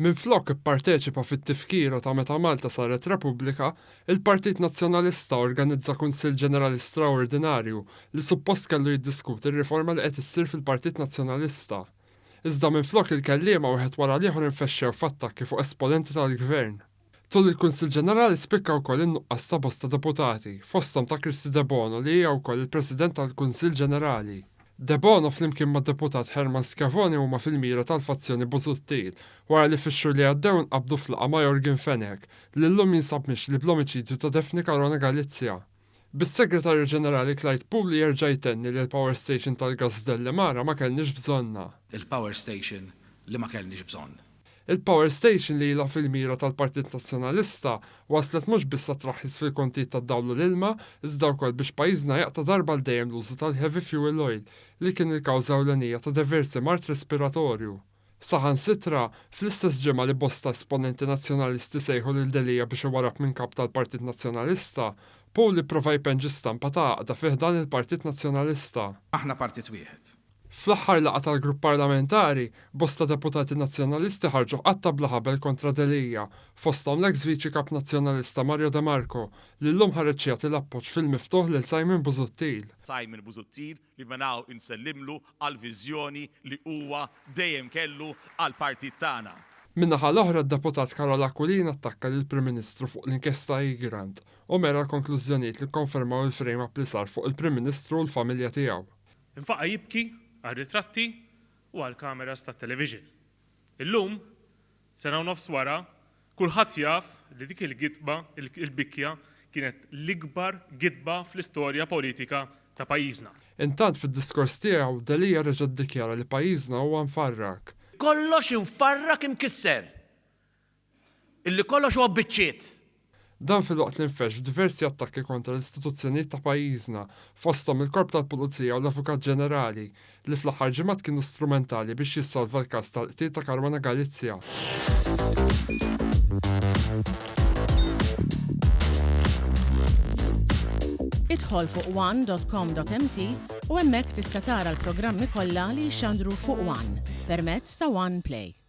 Minflok ipparteċipa fit-tifkira ta' meta Malta saret Repubblika, il-Partit Nazzjonalista organizza Kunsill Ġenerali Straordinarju li suppost kellu jiddiskuti r-riforma li qed issir fil-Partit Nazzjonalista. Iżda minflok il-kelliema wieħed wara l-ieħor infexxew f'attakki fuq esponenti tal-Gvern. Tul il-Kunsill Ġenerali spikka wkoll in-nuqqas ta' bosta deputati, fosthom ta' Kristy Debono li hija wkoll il-President tal-Kunsill Ġenerali. Debono flimkien mad-Deputat Hermann Schiavone huma fil-mira tal-fazzjoni Busuttil wara li fix-xhur li għaddew inqabdu f'laqgħa ma' Yorgen Fenech, li llum jinsab mixli bl-omiċidju ta' Daphne Caruana Galizia. Bis-Segretarju Ġenerali Clyde Puli jerġa' jtenni li l-power station tal-gass f'Dellimara ma kellniex bżonnha. Il-power station li ma kellniex bżonn. Il-power station li ilha fil-mira tal-Partit Nazzjonalista wasslet mhux biss għat-traħħis fil-kontijiet tad-dawl u l-ilma iżda wkoll biex pajjiżna jaqta' darba għal dejjem l-użu tal-heavy fuel oil li kien il-kawża ewlenija ta' diversi mard respiratorju. Saħansitra, fl-istess ġimgħa li bosta esponenti Nazzjonalisti sejħu lil Delia biex iwarrab minn Kap tal-Partit Nazzjonalista, Puli pprova jpenġi stampa ta' għaqda fi ħdan il-Partit Nazzjonalista. Aħna partit wieħed. Fl-aħħar laqgħa tal-grupp parlamentari, bosta deputati Nazzjonalisti ħarġu qatta' bla ħabel kontra Delia, fosthom l-eks Viċi Kap Nazzjonalista Mario De Marco, li llum ħareġ jagħti l-appoġġ fil-miftuħ lil Simon Busuttil. Simon Busuttil li minn hawn insellimlu għall-viżjoni li huwa dejjem kellu għall-partit tagħna. Min-naħa l-oħra d-Deputat Karol Aquilina attakka lill-Prim Ministru fuq l-inkjesta Egrant u mera l-konklużjonijiet li kkonfermaw il-frame-up li sar fuq il-Prim Ministru u l-familja tiegħu. Infaqa' jibki għar-ritratti u għall-kameras tat-television. Illum, sena u nofs wara, kulħadd jaf li dik il-gidba, il-bikja, kienet l-ikbar gidba fl-istorja politika ta' pajjiżna. Intant fid-diskors tiegħu, Delia reġa' ddikjara li pajjiżna huwa mfarrak. Kollox imfarrak imkisser. Illi kollox huwa biċċiet. Dan filwaqt li nfexx f'diversi attakki kontra l-istituzzjonijiet ta' pajjiżna, fosthom il-Korp tal-Pulizija u l-Avukat Ġenerali, li fl-aħħar ġimgħat kienu strumentali biex jissolva l-każ tal-qtil ta' Caruana Galizia. Idħol fuq one dot com dot mt u hemmhekk tista' tara l-programmi kollha li jixxandru fuq one permezz ta' One Play.